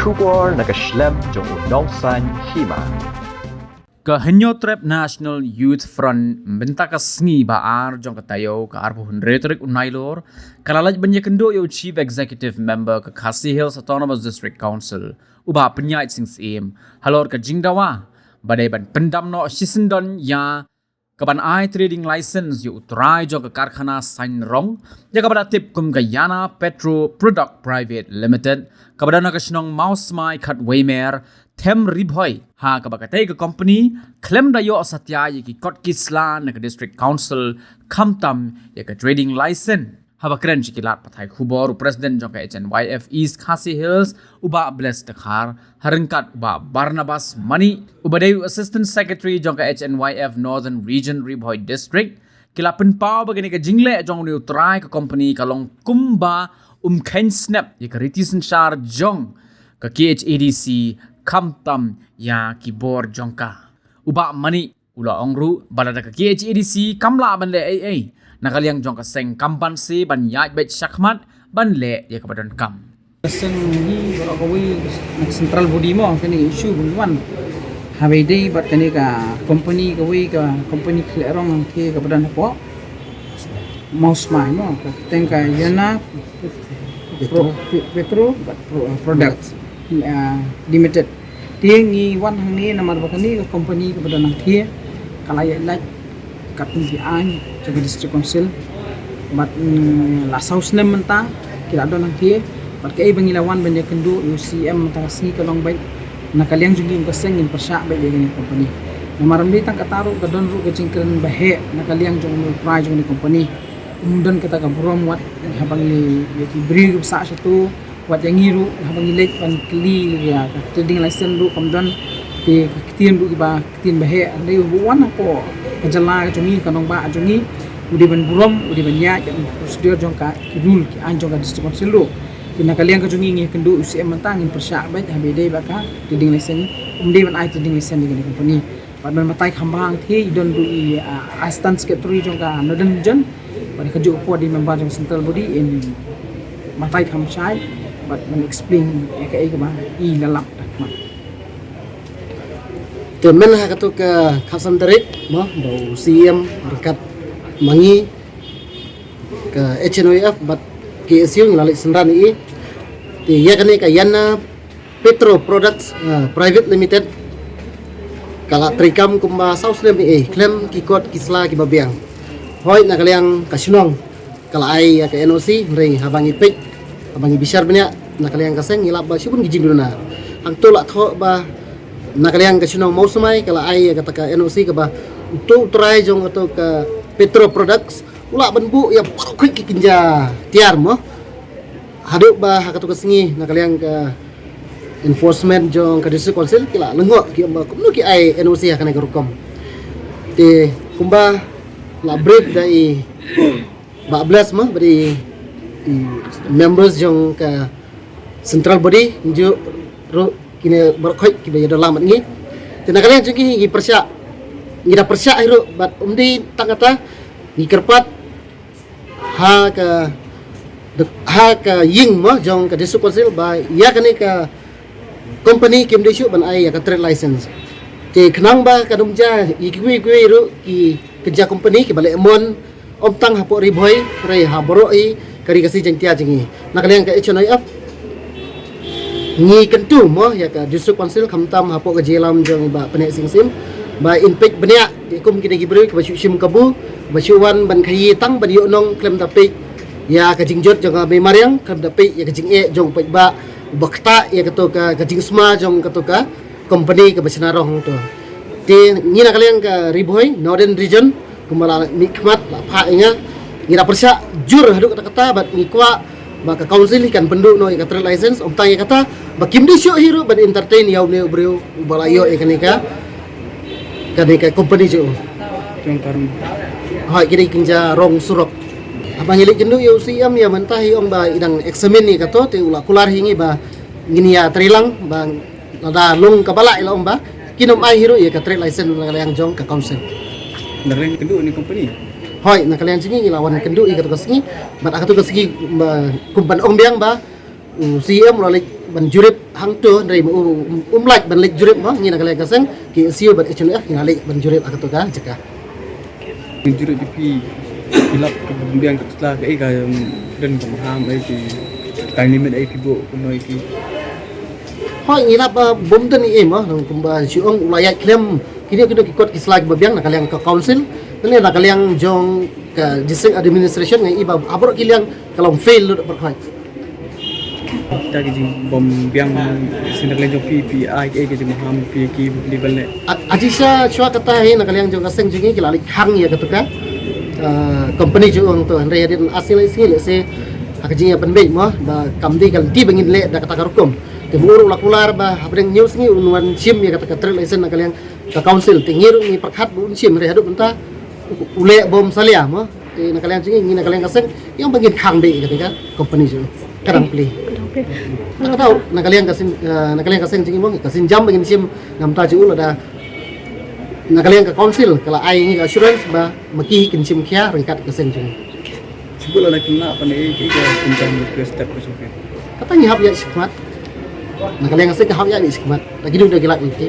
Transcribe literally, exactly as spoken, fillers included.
Khubor na ka shlem jong u Nongsaiñ Hima. Ka Hynñiewtrep National Youth Front mynta ka sngi ba ar jong ka taïew ka arphew hynriew tarik u Nailur ka la leit ban ïakynduh ïa u Chief Executive Member ka Khasi Hills Autonomous District Council u Bah Pynïaid Sing Syiem halor ka jingdawa ba dei ban pyndam noh shisyndon ïa ka ban ai trading license ïa u trai jong ka karkhana saiñ rong ïa kaba la tip kum ka Yana Petro Product Private Limited kaba don ha ka shnong Mawsmai Khatwei Mer, Them Ri Bhoi, ha kaba katei ka company khlem da ïoh satia ïa ki kot ki sla na ka District Council khamtam ïa ka trading license. Haba kren sha ki lad pathai khubor u President jong ka H N Y F East Khasi Hills u Bah Bless Dkhar ha ryngkat u Bah Barnabas Manih uba dei u Assistant Secretary jong ka H N Y F Northern Region Ri Bhoi District ki la pynpaw ba kane ka jingleh jong une u trai ka company ka long kumba um kheiñ snep ïa ka riti synshar jong ka K H A D C khamtam ïa ki bor jong ka. U Bah Manih u la ong ruh ba lada ka K H A D C kam lah ban leh ei ei na ka liang jong ka seng kam banse ban ïaid beit shakhmat ban leh ïa kaba donkam. Ka seng hi baroh kawei na ka central body mo kane ka issue bun wan. Haba ïadei bad kane ka company kawei ka company khleh rong hangthie kaba don hapoh Mawsmai mo ka kyrteng ka Yana Petro, Petro bad Pro- Products uh, Limited. Te ngi wan hangne namar ba kane ka company kaba don hangthie ka la ïaid lait katkum ki aiñ jong ka District Council bad mm, la saw snem mynta ki la don hangthie bad kaei ba ngi la wan ban ïakynduh ïa u C M mynta ka sngi ka long beit na ka liang jong ngi kum ka seng ngin pyrshah beit ïa kane ka company. Namar ym dei tang kata ruh ka don ruh ka jingkren ba heh na ka liang jong u trai jong kane ka company. Um don kata ka burom wat haba ngi ïa ki briew kiba sah shato wat ïa ngi ruh haba ngi leit ban kylli ïa ka trading license ruh kam don. Te ka ktien ruh kiba ktien ba heh hynrei uba wan hapoh ka jylla ka jong ngi ka nongbah jong ngi u dei ban burom u dei ban ïaid ïa ka procedure jong ka ki rule ki aiñ jong ka District Council ruh. Te na ka liang ka jong ngi ngi ïakynduh u C M mynta ngin pyrshah beit haba ïadei bad ka trading license um dei ban ai trading license ïa kane ka company. Bad ban batai kham bha hangthie i don ruh i ah, Assistant Secretary jong ka Northern Region bad ka juh ka por dei member jong ka central body in batai kham shai bad ban explain ïa kaei kaba i la lap da khmat. Te mynha kato ka khatsan tarik mo ba u C M ryngkat ma ngi ka H N Y F bad K S U ngi la leit synran ïa i. Te ïa kane ka Yana Petro Products uh, Private Limited ka la treikam kumba saw snem ïa i khlem ki kot ki sla kiba biang. Hooid na ka liang ka shnong ka la ai ïa ka N O C hynrei haba ngi peit haba ngi bishar bniah na ka liang ka seng ngi lap ba shibun ki jingduna. Hangto la thoh ba na ka liang ka shnong Mawsmai ka la ai ïa kata ka N O C kaba uto u trai jong kato ka Petro Products u lah ban buh ïa baroh khoit ki kynja tiar mo. Haduh ba ha kato ka sngi na ka liang ka enforcement jong ka District Council ki la lyngngoh ki ong ba kumno ki ai N O C ha kane ka rukom. Te kumba la brief da i Bah Bless mo ba dei i members jong ka central body nju ruh kine baroh khoit kiba ïadon lang bad ngi. Te na ka liang jong ngi ngi pyrshah ngi da pyrshah hi ruh bad um dei tang kata ngi kyrpad ha ka ha ka ïing mo jong ka District Council ba ïa kane ka company kim dei shuh ban ai ïa ka trade license. Te khnang ba kan ym jia ïa kiwei kiwei ruh ki kynja company kiba leh mon ym tang hapoh Ri Bhoi hynrei ha baroh hi ka Ri Khasi Jaiñtia jong ngi. Na ka liang ka H N Y F ngi kyntu mo ïa ka District Council khamtam hapoh ka jingïalam jong i Bah Pynïaid Sing Syiem ba in peit bniah ïa kum kine ki briew kiba shu shim kabu ba shu wan ban khaïi tang ban ïoh nong khlem da peit ïa ka jingjot jong ka mei mariang khlem da peit ïa ka jingeh jong u paidbah uba ktah ïa kato ka ka jingsma jong kato ka company kaba shna rong hangto. Te ngi na ka liang ka Ri Bhoi Northern Region kumba la mih khmat la phah ïa nga ngi da pyrshah jur haduh katta katta bad ngi kwah ba ka council hi kan pynduh noh ïa ka trade license ym tang ïa kata ba kim dei shuh hi ruh ban entertain ïa une u briew uba la ïoh ïa kane ka kane ka company jong u. Jong ka rong. Hooid kine ki kynja rong surok. Haba ngi leit kynduh ïa u C M ïa mynta hi ong ba i dang examine ïa kato te u la kular hi ngi ba ngin ïa trei lang ba lada long kaba lah i la ong ba kin ym ai hi ruh ïa ka trade license na ka liang jong ka council. Na ka liang kynduh ïa une company. Hooid na ka liang jong ngi ngi la wan kynduh ïa kato ka sngi bad ha kato ka sngi ba kum ban ong biang ba U C E M u la leit ban jurip hangto, hynrei ma u um lait ban leit jurip, ma ngi na ka liang ka seng, ki S U bad H L F ngi la leit ban jurip ha kato ka jaka. Jurip jong phi, phi lap ka bym biang ka sla, kaei ka, um, don ka maham, ei ki time limit, ei phi buh kumno, ei ki. Hooid, ngi lap ba bym don ei ei, ma, kumba shu ong u la ïaid khlem kine kine ki kot ki sla kiba biang na ka liang ka council, ne na ka liang jong ka district administration, ngi i ba ha baroh ki liang ka long fail lut baroh. Kita ki jingbym biang shisha na ka liang jong phi, phi ai ki, ki jingmaham phi ki level ne. A-, ati sha shuwa kata hi na ka liang jong ka seng jong ngi ki la leit khang ïa kato ka, ah, company jong u to, hynrei hadien ar sngi lai sngi lehse ha ka jingïapynbeit, mo, ba kam dei ka lynti ba ngin leh da kata ka rukom. Te ma u ruh u la kular ba hapdeng hynñiew sngi un wan shim ïa kata ka trade license na ka liang ka council. Te ngi ruh ngi pyrkhat ba un shim, hynrei haduh mynta u leh bym salia, mo. Te na ka liang jong ngi, ngi na ka liang ka seng, ïa ba ngin khang beit ïa kata ka company jong u. Ka dang plie. Ka dang plie. Nga kata na ka liang ka seng, eh, na ka liang ka seng jong ngi, mo, ka sienjam ba ngin shim na ka bynta jong u, lada na ka liang ka council ka la ai ngi ka assurance ba ma ki kin shim khia ryngkat ka seng jong ngi. Shu buh la na kynnoh pat ne, ki ka sienjam, ki step ka jong phi. Kata ngi hap ïaid shakhmat. Na ka liang ka seng ka hap ïaid shakhmat. Lada ki duh da ki lad ki.